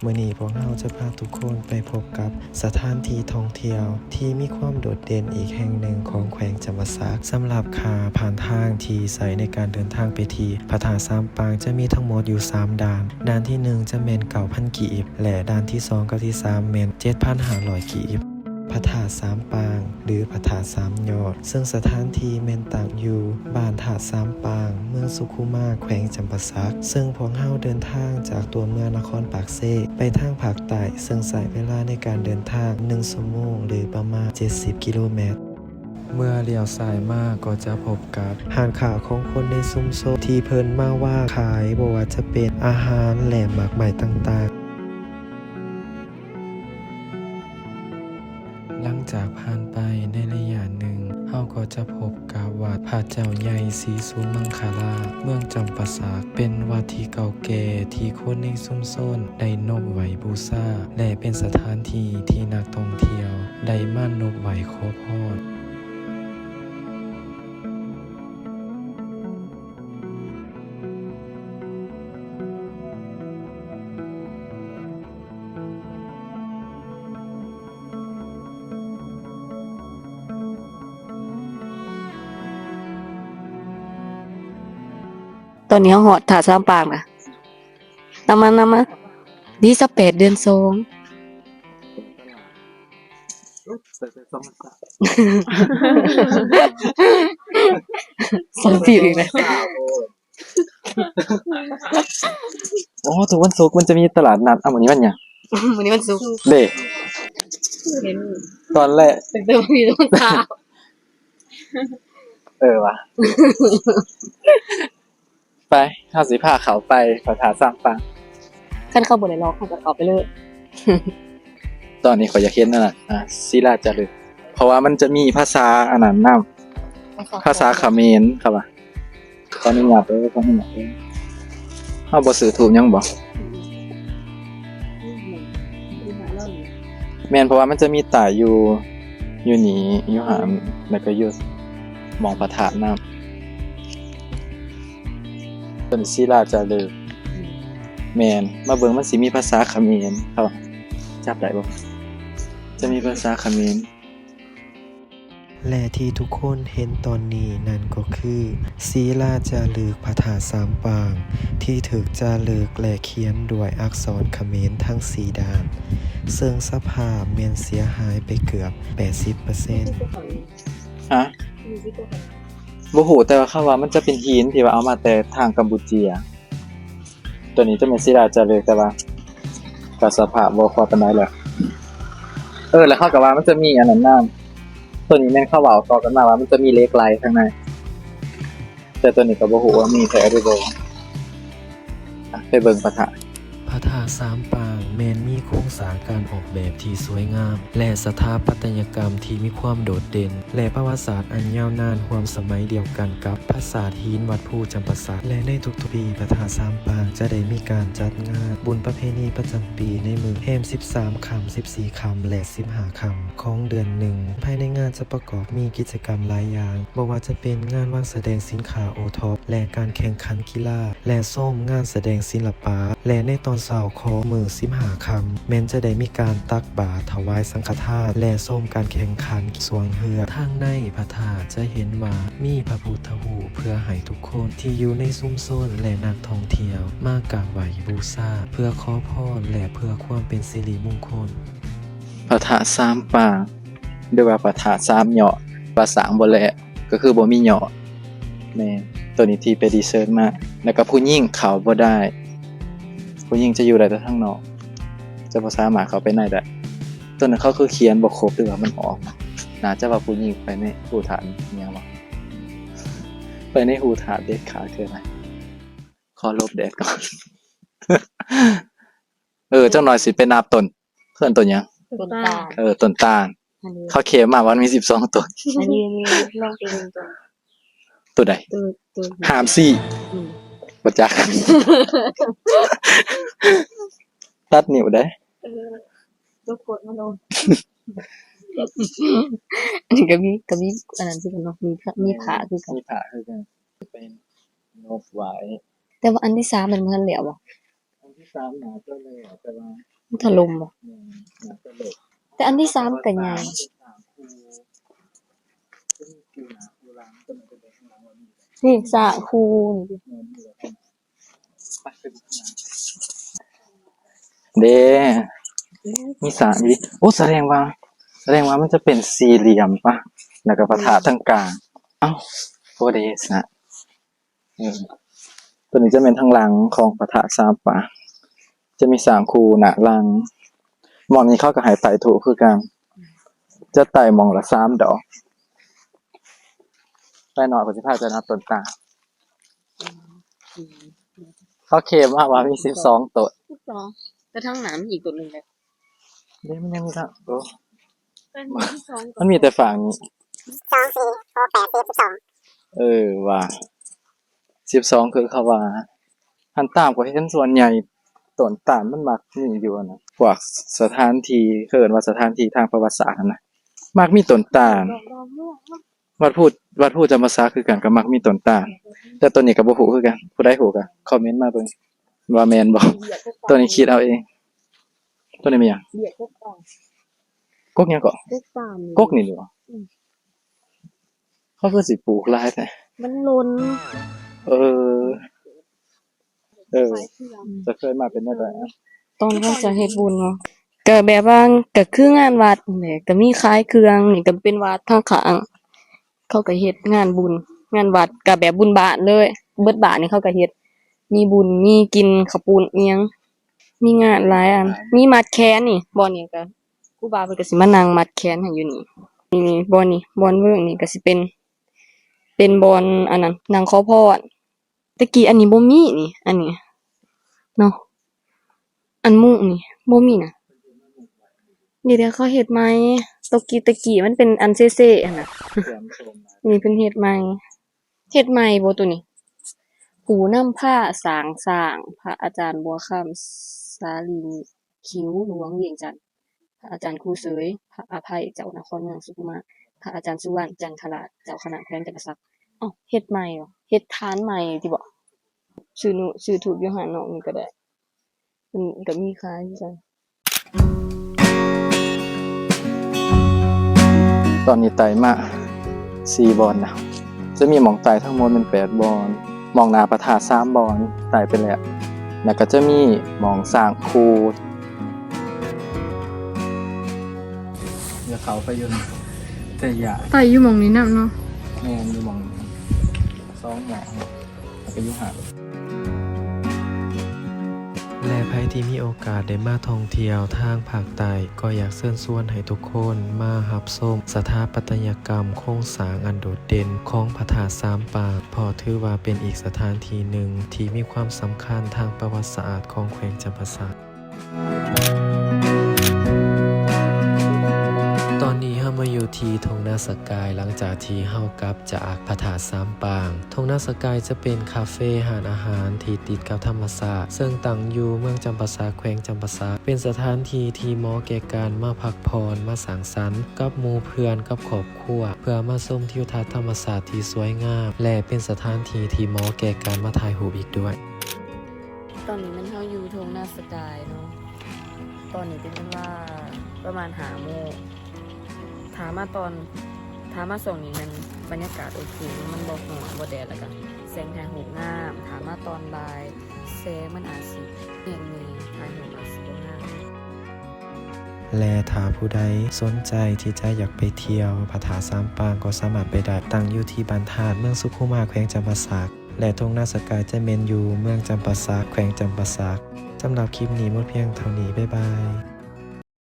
ມື້ນີ້ພວກເຮົາຈະພາທຸກຄົນໄປພົບກັບສະຖານທີ່ທ່ອງທ່ຽວທີ່ມີຄວາມໂດດເດັ່ນອີກແຫ່ງໜຶ່ງຂອງແຂວງຈຳປາສັກ. ສຳລັບຄ່າຜ່ານທາງທີ່ໃຊ້ໃນການເດີນທາງໄປທີ່ພະທາດສາມປາງຈະມີທັງໝົດຢູ່ສາມດ່ານ. ດ່ານທີໜຶ່ງຈະແມ່ນເກົ້າພັນກີບ ແລະ ດ່ານທີສອງກັບທີສາມແມ່ນເຈັດພັນຫ້າຮ້ອຍກີບ. ພະທາດສາມປາງ ຫຼື ພະທາດສາມຍອດ, ເຊິ່ງສະຖານທີ່ແມ່ນຕັ້ງຢູ່ບ້ານທາດສາມປາງ, ເມືອງສຸຂຸມາ, ແຂວງຈຳປາສັກ. ເຊິ່ງພວກເຮົາເດີນທາງຈາກຕົວເມືອງນະຄອນປາກເຊໄປທາງພາກໃຕ້, ເຊິ່ງໃຊ້ເວລາໃນການເດີນທາງໜຶ່ງຊົ່ວໂມງ ຫຼື ປະມານເຈັດສິບກິໂລແມັດ. ເມື່ອລ້ຽວຊ້າຍມາກໍຈະພົບກັບຮ້ານຄ້າຂອງຄົນໃນຊຸມຊົນທີ່ເພິ່ນມາວາງຂາຍ, ບໍ່ວ່າຈະເປັນອາຫານ ແລະ ໝາກໄມ້ຕ່າງໆ. ຫຼັງຈາກຜ່ານໄປໃນໄລຍະໜຶ່ງ, ເຮົາກໍຈະພົບກັບວັດພະເຈົ້າໃຫຍ່ສີສຸມັງຄະລາ ເມືອງຈຳປາສັກ, ເປັນວັດທີ່ເກົ່າແກ່ທີ່ຄົນໃນຊຸມຊົນໄດ້ນົບໄຫວ້ບູຊາ ແລະ ເປັນສະຖານທີ່ທີ່ນັກທ່ອງທ່ຽວໄດ້ມານົບໄຫວ້ຂໍພອນ. ຕອນນີ້ເຮົາຮອດທ່າສາມປາງລະ. ນຳມາ ນຳມາ. ນີ້ຊາວແປດເດືອນສອງ. ສອງປີອີກແລ້ວ. ໂອ້ ທຸກວັນສຸກມັນຈະມີຕະຫຼາດນັດ. ເອົາ ມື້ນີ້ວັນຫຍັງ? ມື້ນີ້ວັນສຸກເດ້. ເຫັນຕອນແລກ ຕັ້ງແຕ່ມື້ນີ້ຕອນເຊົ້າ. ເອີວ່າ. ໄປ ເຮົາຊິພາເຂົ້າໄປພະທາດສາມປາງ. ຄັນເຂົາບໍ່ໄດ້ລັອກ ເຮົາກໍເຂົ້າໄປເລີຍ. ຕອນນີ້ຂ້ອຍຢາກເຫັນອັນນັ້ນ ອາ ສີລາຈາລຶກ ເພາະວ່າມັນຈະມີພາສາອັນນັ້ນນຳ ພາສາຂະເໝນ ເຂົາວ່າ. ຂໍອະນຸຍາດເດີ ຂໍອະນຸຍາດເດີ. ເຮົາບໍ່ຊື້ທູບຫຍັງບໍ່? ແມ່ນ ເພາະວ່າມັນຈະມີປ້າຍຢູ່ ຢູ່ນີ້ ຢູ່ຫັ້ນ ແລ້ວກໍຢູ່ໝ່ອງພະທາດນຳ. ເປັນສີລາຈາລຶກ. ແມ່ນ ມາເບິ່ງ ມັນຊິມີພາສາຂະເໝນ ເຂົາ ຈັບໄດ້ບໍ່? ຈະມີພາສາຂະເໝນ. ແລະ ທີ່ທຸກຄົນເຫັນຕອນນີ້ນັ້ນກໍຄື ສີລາຈາລຶກພະທາດສາມປາງ ທີ່ຖືກຈາລຶກ ແລະ ຂຽນດ້ວຍອັກສອນຂະເໝນທັງສີ່ດ້ານ, ເຊິ່ງສະພາບແມ່ນເສຍຫາຍໄປເກືອບແປດສິບເປີເຊັນ. ຮະ? ບໍ່ຮູ້ ແຕ່ວ່າເຂົາວ່າມັນຈະເປັນຫີນທີ່ວ່າເອົາມາແຕ່ທາງກຳປູເຈຍ. ຕົວນີ້ຈະແມ່ນສີລາຈາລຶກ ແຕ່ວ່າກໍສະພາບບໍ່ຄ່ອຍປານໃດແຫຼະ. ເອີ ແລ້ວເຂົາກໍວ່າມັນຈະມີອັນນັ້ນນຳ. ຕົວນີ້ແມ່ນເຂົາເວົ້າຕໍ່ກັນມາວ່າມັນຈະມີເຫຼັກໄຫຼຂ້າງໃນ, ແຕ່ຕົວນີ້ກໍບໍ່ຮູ້ວ່າມີແທ້ຫຼືບໍ່. ໄປເບິ່ງພະທາດ. ພະທາດສາມປາງແມ່ນມີໂຄງສ້າງການອອກແບບທີ່ສວຍງາມ ແລະ ສະຖາປັດຕະຍະກຳທີ່ມີຄວາມໂດດເດັ່ນ ແລະ ປະຫວັດສາດອັນຍາວນານຮ່ວມສະໄໝດຽວກັນກັບປາສາດຫີນວັດພູຈຳປາສັກ ແລະ ໃນທຸກໆປີ ພະທາດສາມປາງຈະໄດ້ມີການຈັດງານບຸນປະເພນີປະຈຳປີໃນມື້ແຮມສິບສາມຄ່ຳ, ສິບສີ່ຄ່ຳ ແລະ ສິບຫ້າຄ່ຳຂອງເດືອນໜຶ່ງ. ພາຍໃນງານຈະປະກອບມີກິດຈະກຳຫຼາຍຢ່າງ, ບໍ່ວ່າຈະເປັນງານວາງສະແດງສິນຄ້າໂອທັອບ ແລະ ການແຂ່ງຂັນກິລາ ແລະ ຊົມງານສະແດງສິລະປະ ແລະ ໃນຕອນເຊົ້າຂອງມື້ສິບຫ້າຄ່ຳ ແມ່ນຈະໄດ້ມີການຕັກບາດຖວາຍສັງຄະທານ ແລະ ຊົມການແຂ່ງຂັນຊ່ວງເຮືອ. ທາງໃນພະທາດຈະເຫັນວ່າມີພະພຸດທະຮູບ ເພື່ອໃຫ້ທຸກຄົນທີ່ຢູ່ໃນຊຸມຊົນ ແລະ ນັກທ່ອງທ່ຽວມາກາບໄຫວ້ບູຊາ ເພື່ອຂໍພອນ ແລະ ເພື່ອຄວາມເປັນສິລິມຸງຄົນ. ພະທາດສາມປາງ ຫຼືວ່າພະທາດສາມຍອດ ວ່າສ້າງບໍ່ແລ້ວ ກໍຄືບໍ່ມີຍອດ. ແມ່ນ ໂຕນີ້ທີ່ໄປຣີເຊີດມາ. ແລ້ວກໍຜູ້ຍິງເຂົ້າບໍ່ໄດ້, ຜູ້ຍິງຈະຢູ່ໄດ້ແຕ່ທາງນອກ, ຈະບໍ່ສາມາດເຂົ້າໄປໃນໄດ້. ໂຕນັ້ນເຂົາຄືຂຽນບໍ່ຄົບ ຫຼືວ່າມັນອອກ, ໜ້າຈະວ່າຜູ້ຍິງໄປໃນຮູທາດອີ່ຫຍັງວະ, ໄປໃນຮູທາດເດັດຂາດຄືໃດ. ຂໍຫຼົບແດດກ່ອນ. ເອີ ຈັກໜ່ອຍຊິໄປນັບຕົ້ນ ເພິ່ນຕົ້ນຫຍັງ? ຕົ້ນຕານ. ເອີ ຕົ້ນຕານ. ອັນນີ້ ເຂົາເຄມາວ່າມັນມີສິບສອງຕົ້ນ. ອັນນີ້ ອັນນີ້ລອງໄປເບິ່ງຕົ້ນ. ໂຕໃດ? ໂຕ ໂຕ ຫາມສີ່. ອືມ ບໍ່ຈັກ. ຕັດນິ້ວໄດ້. ເອີ ຕົວໂຄດມະໂນ. ອັນນີ້ກໍມີ ກໍມີອັນນັ້ນຄືກັນເນາະ, ມີພະ ມີພະຄືກັນ. ມີພະຄືກັນ. ໄປນົບໄຫວ້. ແຕ່ວ່າອັນທີສາມມັນບໍ່ທັນແລ້ວບໍ? ອັນທີ ສາມໜ້າຈະແລ້ວ ແຕ່ວ່າ ມັນຖະຫຼົ່ມບໍ່? ແມ່ນ ໜ້າຈະເລີກ ແຕ່ອັນທີສາມກໍໃຫຍ່ ສາມ ນີ້ສາມຄູ່ນີ້ ເດ້ ມີສາມອີກ. ໂອ້ ສະແດງວ່າ ສະແດງວ່າມັນຈະເປັນສີ່ຫຼ່ຽມປະ ແລ້ວກໍພະທາດທາງກາງ. ເອົ້າ ບໍ່ໄດ້ເຮັດຊະ. ເອີ ຕົວນີ້ຈະແມ່ນທາງຫຼັງຂອງພະທາດສາມປາງ ຈະມີສາມຄູ່ໜ້າຫຼັງ. ໝ່ອງນີ້ເຂົາກໍໃຫ້ໄຕ້ທູບຄືກັນ ຈະໄຕ້ໝ່ອງລະສາມດອກ. ໄຕ້ໜ້ອຍ ຂ້ອຍຊິພາເຈົ້ານັບຕົ້ນຕານ. ເຂົາເຄມມາວ່າມີສິບສອງຕົ້ນ ສິບສອງ ແຕ່ທາງໜ້າມີອີກຕົ້ນໜຶ່ງເດ້. ເດ້ ມັນຍັງມີທາງ ໂອ້ ມັນມີແຕ່ຝັ່ງນີ້ ສອງ ສີ່ ຫົກ ແປດ ສິບ ສິບສອງ. ເອີ ວ່າສິບສອງ ຄືເຂົາວ່າ ຫັ້ນຕາມຂ້ອຍເຫັນສ່ວນໃຫຍ່ຕົ້ນຕານມັນມັກມີຢູ່ຫັ້ນນະ ພວກສະຖານທີ່ ເຂົາເອີ້ນວ່າສະຖານທີ່ທາງປະຫວັດສາດຫັ້ນນະ ມັກມີຕົ້ນຕານ. ວັດພູ ວັດພູຈຳປາສັກຄືກັນ ກໍມັກມີຕົ້ນຕານ ແຕ່ຕົວນີ້ກໍບໍ່ຮູ້ຄືກັນ. ຜູ້ໃດຮູ້ກໍຄອມເມັນມາເບິ່ງວ່າແມ່ນບໍ່. ຕົວນີ້ຄິດເອົາເອງ. ຕົວນີ້ແມ່ນຫຍັງ? ເບ້ຍກົກຕານ. ກົກຫຍັງເກາະ? ກົກຕານ. ກົກນີ້ບໍ? ອືມ. ເຂົາຄືຊິປູກຫຼາຍແທ້? ມັນຫຼົ່ນ. ເອີ. ເອີ ຈະເຄີຍມາເປັນແນວໃດ? ຕອນເຂົາຈະເຮັດບຸນເນາະ ກະແບບວ່າ ກະຄືງານວັດຫັ້ນແຫຼະ ກະມີຂາຍເຄື່ອງ ນີ້ກະເປັນວັດທາງຂ້າງ ເຂົາກະເຮັດງານບຸນ ງານວັດ ກະແບບບຸນບ້ານເລີຍ ເບິດບ້ານນີ້ເຂົາກະເຮັດ ມີບຸນ ມີກິນເຂົ້າປຸ້ນອີ່ຫຍັງ ມີງານຫຼາຍອັນ ມີມັດແຂນນີ້ ບ່ອນນີ້ກະ ຄູບາເພິ່ນກະຊິມານັ່ງມັດແຂນໃຫ້ຢູ່ນີ້ ນີ້ ນີ້ ບ່ອນນີ້ ບ່ອນເວີ້ງນີ້ກະຊິເປັນ ເປັນບ່ອນອັນນັ້ນ ນັ່ງຂໍພອນ. ແຕ່ກີ້ອັນນີ້ບໍ່ມີນີ້ ອັນນີ້ເນາະ ອັນມຸງນີ້ບໍ່ມີນະ ນີ້ເດ້ເຂົາເຮັດໃໝ່ ແຕ່ກີ້ ແຕ່ກີ້ມັນເປັນອັນເຊໆຫັ້ນນະ ນີ້ເພິ່ນເຮັດໃໝ່ ເຮັດໃໝ່ບໍ່ໂຕນີ້ ຜູ້ນຳພາສ້າງສ້າງ ພະອາຈານບົວຄຳ ສາລີ ຂິວ ຫຼວງວຽງຈັນ. ພະອາຈານຄູເສີຍ ພະອະໄພ ເຈົ້ານະຄອນເມືອງສຸຂຸມາ ພະອາຈານສຸວັນ ຈັນທະລາດ ເຈົ້າຄະນະແຂວງຈຳປາສັກ. ເອົ້າ ເຮັດໃໝ່ຫວາ ເຮັດຖານໃໝ່ຕິບໍ? ຊື້ໜູ ຊື້ທູບຢູ່ຫັ້ນເນາະ ນີ້ກໍໄດ້ ເພິ່ນກໍມີຂາຍຄືກັນ. ຕອນນີ້ໄຕ່ມາສີ່ບ່ອນແລ້ວ ຈະມີໝ່ອງໄຕ່ທັງໝົດແມ່ນແປດບ່ອນ. ໝ່ອງໜ້າພະທາດສາມບ່ອນໄຕ່ໄປແລ້ວ ແລ້ວກໍຈະມີໝ່ອງຊ້າງຄູ່ ຈະເຂົ້າໄປຢູ່ນະ ແຕ່ຢ້ານ ໄຕ່ຢູ່ໝ່ອງນີ້ນຳເນາະ. ແມ່ນ ຢູ່ໝ່ອງສອງໝ່ອງ ແລ້ວກໍຢູ່ຫັ້ນ. ແລະ ໃຜທີ່ມີໂອກາດໄດ້ມາທ່ອງທ່ຽວທາງພາກໃຕ້ ກໍຢາກເຊີນຊວນໃຫ້ທຸກຄົນມາຮັບຊົມສະຖາປັດຕະຍະກຳໂຄງສ້າງອັນໂດດເດັ່ນຂອງພະທາດສາມປາງ ເພາະຖືວ່າເປັນອີກສະຖານທີ່ໜຶ່ງທີ່ມີຄວາມສຳຄັນທາງປະຫວັດສາດຂອງແຂວງຈຳປາສັກ. ຕອນນີ້ເຮົາມາຢູ່ທີ່ທົ່ງນາສະກາຍ ຫຼັງຈາກທີ່ເຮົາກັບຈາກພະທາດສາມປາງ. ທົ່ງນາສະກາຍຈະເປັນຄາເຟ ຮ້ານອາຫານທີ່ຕິດກັບທຳມະຊາດ ເຊິ່ງຕັ້ງຢູ່ເມືອງຈຳປາສັກ ແຂວງຈຳປາສັກ ເປັນສະຖານທີ່ທີ່ເໝາະແກ່ການມາພັກຜ່ອນ ມາສັງສັນກັບໝູ່ເພື່ອນ ກັບຄອບຄົວ ເພື່ອມາຊົມທິວທັດທຳມະຊາດທີ່ສວຍງາມ ແລະ ເປັນສະຖານທີ່ທີ່ເໝາະແກ່ການມາຖ່າຍຮູບອີກດ້ວຍ. ຕອນນີ້ແມ່ນເຮົາຢູ່ທົ່ງນາສະກາຍເນາະ ຕອນນີ້ເປັນເວລາປະມານຫ້າໂມງ. ຖ້າມາຕອນ ຖ້າມາຊ່ວງນີ້ແມ່ນບັນຍາກາດໂອເຄເນາະ ມັນບໍ່ຮ້ອນ ບໍ່ແດດ ແລ້ວກະແສງຖ່າຍຮູບງາມ. ຖ້າມາຕອນບ່າຍ ແສງມັນອາດຊິແຮງແດ່ ຖ່າຍຮູບອາດຊິບໍ່ງາມ. ແລະ ຖ້າຜູ້ໃດສົນໃຈທີ່ຈະຢາກໄປທ່ຽວພະທາດສາມປາງ ກໍສາມາດໄປໄດ້ ຕັ້ງຢູ່ທີ່ບ້ານທາດ ເມືອງສຸຂຸມາ ແຂວງຈຳປາສັກ ແລະ ທົ່ງນາສະກາຍຈະແມ່ນຢູ່ເມືອງຈຳປາສັກ ແຂວງຈຳປາສັກ. ສຳລັບຄລິບນີ້ໝົດພຽງເທົ່ານີ້ ບາຍບາຍ.